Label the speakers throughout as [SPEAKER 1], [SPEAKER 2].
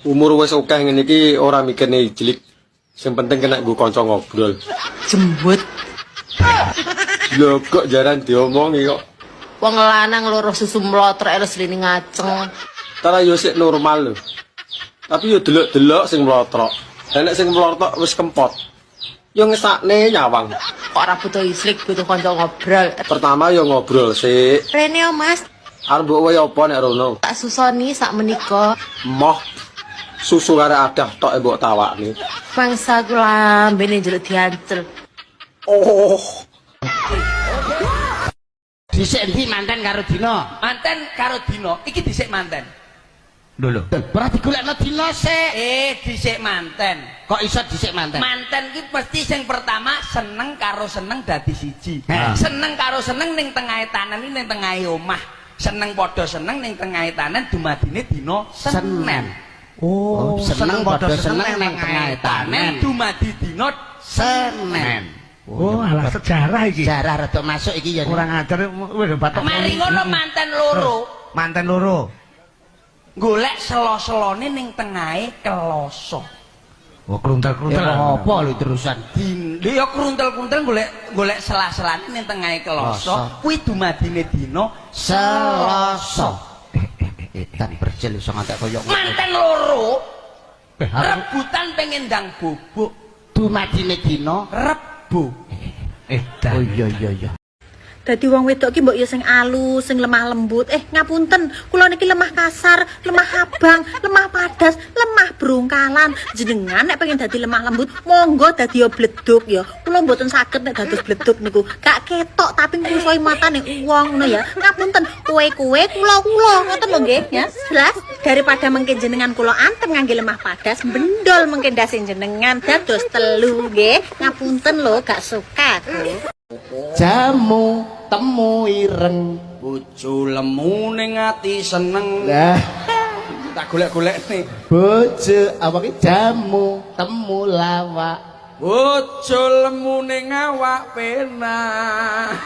[SPEAKER 1] Umur wis akeh ngene iki ora mikirne ijlik. Sing penting kena nggo kanca ngobrol.
[SPEAKER 2] Jembut.
[SPEAKER 1] Lho kok jaran diomongi kok.
[SPEAKER 2] Wong lanang loro susu mlotrok terus lini ngaceng.
[SPEAKER 1] Tara yo sik normal lho. Tapi yo delok-delok sing mlotrok. Lah nek sing mlotrok wis kempot. Yo ngesakne nyawang.
[SPEAKER 2] Kok ora butuh islik, butuh kanca ngobrol.
[SPEAKER 1] Pertama yo ngobrol sik.
[SPEAKER 2] Rene yo Mas,
[SPEAKER 1] Arep mbok wae apa nek rono?
[SPEAKER 2] Tak susoni sak menika.
[SPEAKER 1] Moh susu karo adah tok mbok tawakne.
[SPEAKER 2] Bangsa ku lambene njaluk diancel.
[SPEAKER 1] Oh.
[SPEAKER 3] Dhisik endi manten karo dina?
[SPEAKER 4] Manten karo dina, iki dhisik manten.
[SPEAKER 3] Lho lho. Ora digolekno dina sik.
[SPEAKER 4] Dhisik manten.
[SPEAKER 3] Kok iso dhisik manten?
[SPEAKER 4] Manten ki mesti sing pertama seneng karo seneng dadi siji.
[SPEAKER 3] Ha.
[SPEAKER 4] Seneng karo seneng ning tengahe tanen iki ning tengahe omah. Seneng padha seneng ning tengahe tanen dumadine dina Senen.
[SPEAKER 3] Oh, seneng padha seneng ning tengahe tanen.
[SPEAKER 4] Dumadi dina
[SPEAKER 3] Senen.
[SPEAKER 5] Oh, alah sejarah iki.
[SPEAKER 3] Sejarah rada masuk iki ya.
[SPEAKER 5] Kurang ajar wis batok.
[SPEAKER 4] Mari ngono manten loro.
[SPEAKER 5] Manten loro.
[SPEAKER 4] Golek selo-selone ning tengahe keloso.
[SPEAKER 5] Oh, kruntel-kruntel.
[SPEAKER 3] Ya apa lho terusan?
[SPEAKER 4] Lho ya kruntel-kruntel golek sela-selane ning tengahe keloso, kuwi dumadine dina
[SPEAKER 3] Selasa. Edan percil iso ngantek koyo ngono.
[SPEAKER 4] Manten loro rebutan pengen ndang bobok.
[SPEAKER 3] Dumadine dina
[SPEAKER 4] Rebo.
[SPEAKER 5] Edan.
[SPEAKER 3] Oh iya iya iya.
[SPEAKER 6] Dadi wong wedok ki mbok ya sing alus, sing lemah lembut. Ngapunten, kula niki lemah kasar, lemah abang, lemah padas, lemah brongkalan. Jenengan nek pengen dadi lemah lembut, monggo dadi ya bleduk ya. Kula mboten saged nek dados bleduk niku. Gak ketok tapi ngrusuhi matane wong ngono ya. Ngapunten, kowe-kowe kula-kula ngoten lho nggih ya. Jelas daripada mengke jenengan kula antem ngangge lemah padas, bendol mengke ndase jenengan dados telu nggih. Ngapunten lho, gak suka aku.
[SPEAKER 3] Jamu temu ireng.
[SPEAKER 4] Bojo lemu ning ati seneng.
[SPEAKER 3] Lah,
[SPEAKER 4] Tak golek-golekne.
[SPEAKER 3] bojo apa ki jamu temu lawak.
[SPEAKER 4] Bojo lemu ning awak penak.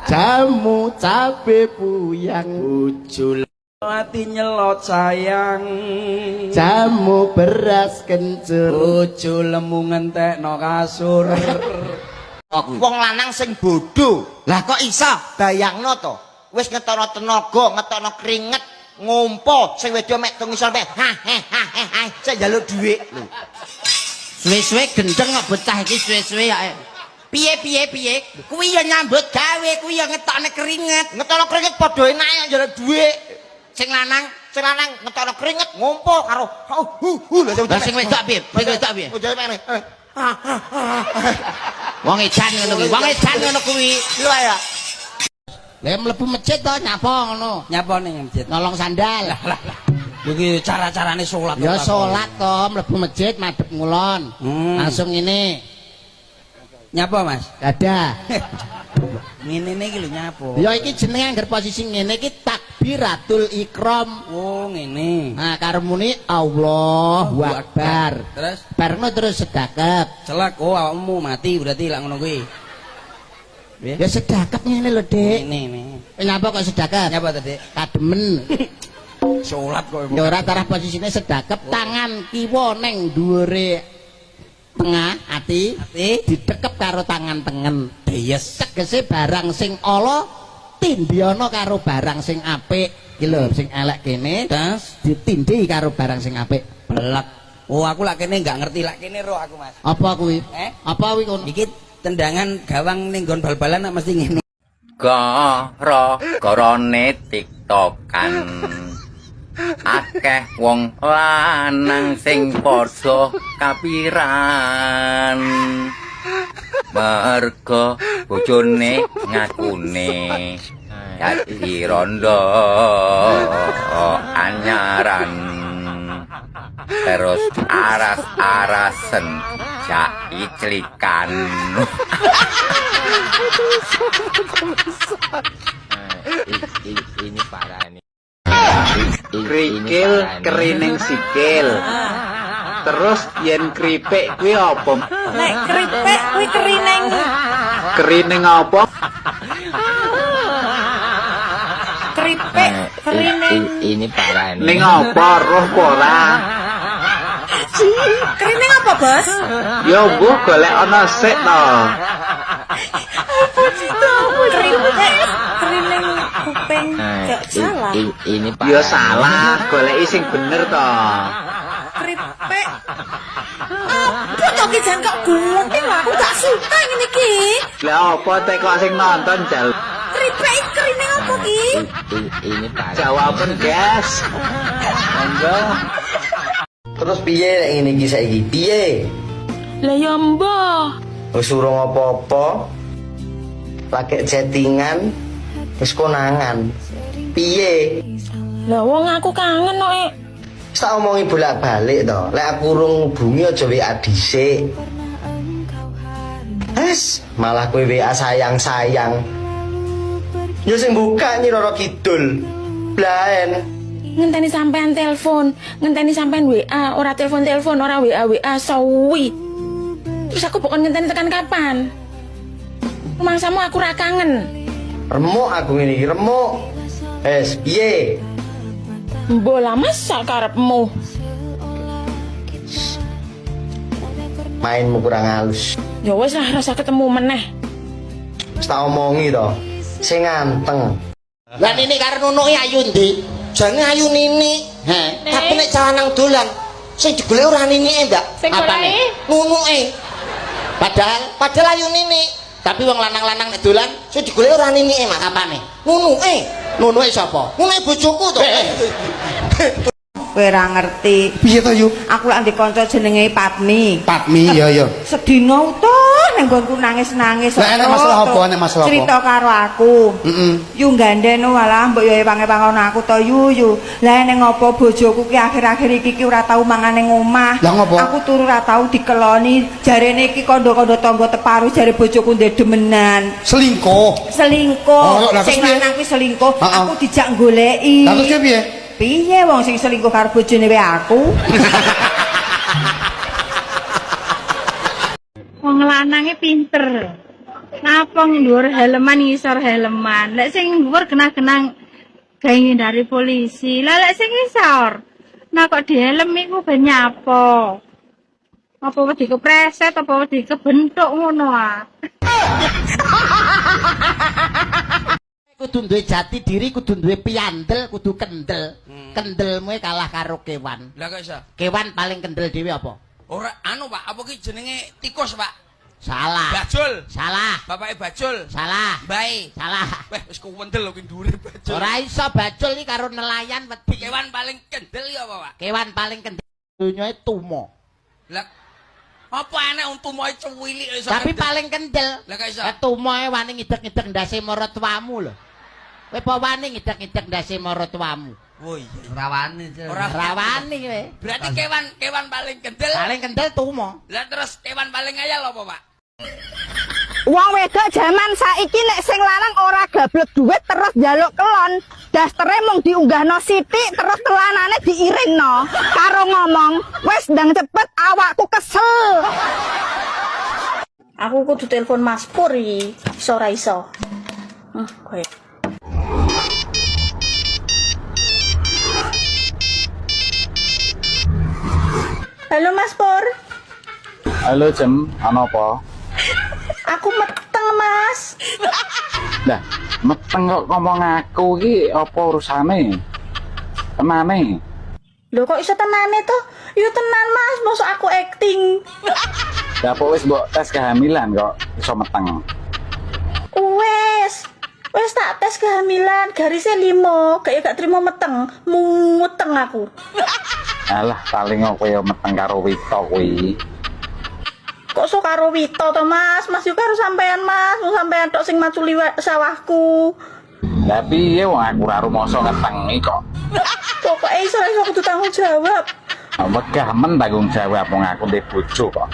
[SPEAKER 3] Jamu cabe puyang.
[SPEAKER 4] Bojo ati nyelot sayang.
[SPEAKER 3] Jamu beras kencur.
[SPEAKER 4] Bojo lemu ngentekno kasur.
[SPEAKER 7] Wong lanang sing bodho. Lah kok iso? Bayangno to. Wis ngetokno tenaga, ngetokno keringet, ngompo, sing wedok mek tung isor mek ha he ha he ha, sik njaluk dhuwit lho.
[SPEAKER 3] Suwe-suwe gendeng kok bocah iki suwe-suwe ya. Piye piye piye? Kuwi ya nyambut gawe, kuwi ya ngetokne keringet.
[SPEAKER 7] Ngetokno keringet padha enake njaluk dhuwit.
[SPEAKER 3] Sing lanang,
[SPEAKER 7] Sing lanang ngetokno keringet ngompo karo hu hu lho.
[SPEAKER 3] Lah sing wedok piye? Sing wedok piye?
[SPEAKER 7] Wedok mek ngene.
[SPEAKER 3] Wong edan ngono kuwi, wong edan ngono kuwi.
[SPEAKER 7] Lho ya.
[SPEAKER 3] Lah mlebu masjid to nyapa ngono?
[SPEAKER 4] Nyapa ning masjid?
[SPEAKER 3] Nolong sandal.
[SPEAKER 4] Lah lah. Lho iki cara-carane salat.
[SPEAKER 3] Ya salat to, mlebu masjid madhep ngulon. Langsung ngene.
[SPEAKER 4] Nyapa, Mas?
[SPEAKER 3] Dadah.
[SPEAKER 4] Ngene iki lho nyapa.
[SPEAKER 3] Ya iki jenenge angger posisi ngene iki takbiratul ikram.
[SPEAKER 4] Oh, ngene.
[SPEAKER 3] Nah, karo muni Allahu Akbar.
[SPEAKER 4] Terus
[SPEAKER 3] Barengno terus sedakep.
[SPEAKER 4] celak, oh awakmu mati berarti lak ngono kuwi.
[SPEAKER 3] Ya sedakep ngene lho, Dik.
[SPEAKER 4] Ngene ngene.
[SPEAKER 3] Nyapa kok sedakep?
[SPEAKER 4] Nyapa to, Dik?
[SPEAKER 3] Kademen.
[SPEAKER 4] Salat kok.
[SPEAKER 3] Ya ora tarah posisine sedakep, tangan kiwa neng dhuwure tengah ati, didekep karo tangan tengen.
[SPEAKER 4] Yes.
[SPEAKER 3] Tegese barang sing ala tindhana karo barang sing apik. Iki lho sing elek kene ditindhi karo barang sing apik.
[SPEAKER 4] Belek. Oh, aku lak kene enggak ngerti, lak kene ro aku, Mas.
[SPEAKER 3] Apa kuwi? Apa kuwi kono?
[SPEAKER 4] Iki tendangan gawang ning nggon bal-balan nak mesti ngene.
[SPEAKER 8] Gara-garane tiktokan. Akeh wong lanang sing padha kapiran. Mergo bojone ngakune dadi rondo anyaran. Terus aras-arasen jaiclikan.
[SPEAKER 9] Ini parah ini.
[SPEAKER 10] Krikil kerining sikil. Terus yen kripik kuwi apa?
[SPEAKER 6] Nek kripik kuwi kerining.
[SPEAKER 10] Kerining apa?
[SPEAKER 6] Kripik kerining.
[SPEAKER 8] Ini parah ini.
[SPEAKER 10] Ning apa roh apa ora?
[SPEAKER 6] Krining apa, Bos?
[SPEAKER 10] Ya mbuh golek ana sik to.
[SPEAKER 6] Apa cita? Keripik, krining kuping gak salah.
[SPEAKER 8] Ini parah.
[SPEAKER 10] Ya salah, goleki sing bener to.
[SPEAKER 6] Keripik. Apa to ki jan kok guleng lho, aku gak suka ngene iki.
[SPEAKER 10] Lah apa teko sing nonton jal?
[SPEAKER 6] Keripik krining apa ki?
[SPEAKER 8] Ini parah.
[SPEAKER 10] Jawaban, guys. Monggo.
[SPEAKER 7] Terus piye nek ngene iki saiki? Piye?
[SPEAKER 2] Lah ya mbah.
[SPEAKER 7] Wis urung apa-apa. Lagi chattingan wis konangan. Piye?
[SPEAKER 2] Lah wong aku kangen kok.
[SPEAKER 7] Wis tak omongi bolak-balik to. Lek aku urung ngubungi aja WA dhisik. Es, malah kowe WA sayang-sayang. Ya sing buka Nyi Roro Kidul. Blaen.
[SPEAKER 2] Ngenteni sampean telepon, ngenteni sampean WA, ora telepon-telepon, ora WA WA sawi. Terus aku bukan ngenteni tekan kapan? Rumangsamu aku ra kangen.
[SPEAKER 7] Remuk aku ngene iki, remuk. Es, piye?
[SPEAKER 2] Mbok lah masa karepmu.
[SPEAKER 7] Mainmu kurang halus.
[SPEAKER 2] Ya wis lah rasa ketemu meneh.
[SPEAKER 7] Wis tak omongi to. Sing nganteng.
[SPEAKER 3] Lah Nini karo Nunuke ayu ndi?
[SPEAKER 7] Jane ayu Nini.
[SPEAKER 3] He.
[SPEAKER 7] Tapi nek cah lanang dolan sing digoleki ora Ninike, Mbak.
[SPEAKER 2] Sing
[SPEAKER 3] Apane?
[SPEAKER 7] Nunuke.
[SPEAKER 3] Padahal
[SPEAKER 7] Padahal ayu Nini.
[SPEAKER 3] tapi wong lanang-lanang nek dolan
[SPEAKER 7] Sing digoleki ora Ninike, Mas.
[SPEAKER 3] apane?
[SPEAKER 7] Nunuke.
[SPEAKER 3] Nunuke sapa?
[SPEAKER 7] Nunuke bojoku to.
[SPEAKER 9] Kowe ora ngerti.
[SPEAKER 5] Piye to, Yu?
[SPEAKER 9] Aku lak ndek kanca jenenge Patmi.
[SPEAKER 5] Patmi, ya ya.
[SPEAKER 9] Sedina utuh ning nggonku nangis-nangis.
[SPEAKER 5] Lah, enek masalah apa? Enek masalah apa?
[SPEAKER 9] Cerita karo aku.
[SPEAKER 5] Heeh.
[SPEAKER 9] Yu ganden walah mbok yo ewang-ewangono aku to yu yu. Lah ning ngopo bojoku ki akhir-akhir iki ki ora tau mangan ning omah.
[SPEAKER 5] Lah ngopo?
[SPEAKER 9] Aku turu ora tau dikeloni. Jarene iki kandha-kandha tangga teparu jare bojoku ndek demenan.
[SPEAKER 5] Selingkuh.
[SPEAKER 9] Selingkuh.
[SPEAKER 5] Oh, lah, terus
[SPEAKER 9] Sing
[SPEAKER 5] piye?
[SPEAKER 9] lanang kuwi selingkuh,
[SPEAKER 5] Ha-ha.
[SPEAKER 9] aku dijak goleki.
[SPEAKER 5] Lah terus piye?
[SPEAKER 9] Piye wong sing selingkuh karo bojone wae aku?
[SPEAKER 6] Wong lanange pinter. Napa dhuwur helman ngisor helman. Lek sing dhuwur genah-genah gawe ngindari polisi. Lah lek sing ngisor, nah kok dihelm iku ben nyapa? Apa wedi kepreset apa wedi kebentuk ngono ah.
[SPEAKER 3] Kudu duwe jati diri, kudu duwe piandel, kudu kendel. Kendelmu kalah karo kewan.
[SPEAKER 4] Lah kok iso?
[SPEAKER 3] Kewan paling kendel dhewe apa?
[SPEAKER 4] Ora anu, Pak, apa ki jenenge tikus, Pak?
[SPEAKER 3] Salah.
[SPEAKER 4] Bajul.
[SPEAKER 3] Salah.
[SPEAKER 4] Bapake Bajul.
[SPEAKER 3] Salah.
[SPEAKER 4] Mbae.
[SPEAKER 3] Salah.
[SPEAKER 4] Weh, wis kuwendel lho ki dhuwure Bajul.
[SPEAKER 3] Ora iso bajul iki karo nelayan wedi.
[SPEAKER 4] Kewan paling kendel ya apa, Pak?
[SPEAKER 3] Kewan paling kendel dunyae tumo.
[SPEAKER 4] Lah apa enek untumoe cuwilik iso
[SPEAKER 3] Tapi
[SPEAKER 4] kendel?
[SPEAKER 3] paling kendel.
[SPEAKER 4] Lah kok iso?
[SPEAKER 3] Lah tumoe wani ngidek-ngidek ndase maratuamu lho. Kowe apa wani ngidek-ngidek ndase maratuamu?
[SPEAKER 4] Oh iya.
[SPEAKER 5] Rawani.
[SPEAKER 4] Ora
[SPEAKER 3] Ora wani kowe.
[SPEAKER 4] Berarti kewan kewan paling kendel.
[SPEAKER 3] Paling kendel tumo.
[SPEAKER 4] Lah terus kewan paling ngayal apa, Pak?
[SPEAKER 9] Wong wedok jaman saiki nek sing lanang ora gablek duit terus njaluk kelon, dastere mung diunggahno sithik terus telanane diiringno. Karo ngomong, "Wes ndang cepet awakku kesel."
[SPEAKER 6] Aku kudu telepon Mas Pur iki. Iso ora iso? Kowe. Halo Mas Pur,
[SPEAKER 10] Halo Jem, ana apa?
[SPEAKER 6] aku meteng Mas.
[SPEAKER 10] Lah, meteng kok ngomong aku iki apa urusane? Tenane.
[SPEAKER 6] Lho kok iso tenane to? Ya tenan Mas, mosok aku acting.
[SPEAKER 10] Lah apa wis mbok tes kehamilan kok iso meteng?
[SPEAKER 6] Wes. Wes tak tes kehamilan, garisnya 5, kayak gak terima meteng, muteng aku.
[SPEAKER 10] Alah, paling kok kowe meteng karo Wito kuwi.
[SPEAKER 6] Kok so karo Wito to Mas? Mas yo karo sampean Mas, mau sampean tok sing maculi sawahku.
[SPEAKER 10] Lah piye wong aku ora rumangsa ngetengi kok.
[SPEAKER 6] Pokoke iso iso kudu tanggung jawab.
[SPEAKER 10] Wegah men tanggung jawab wong aku ndek bojo kok.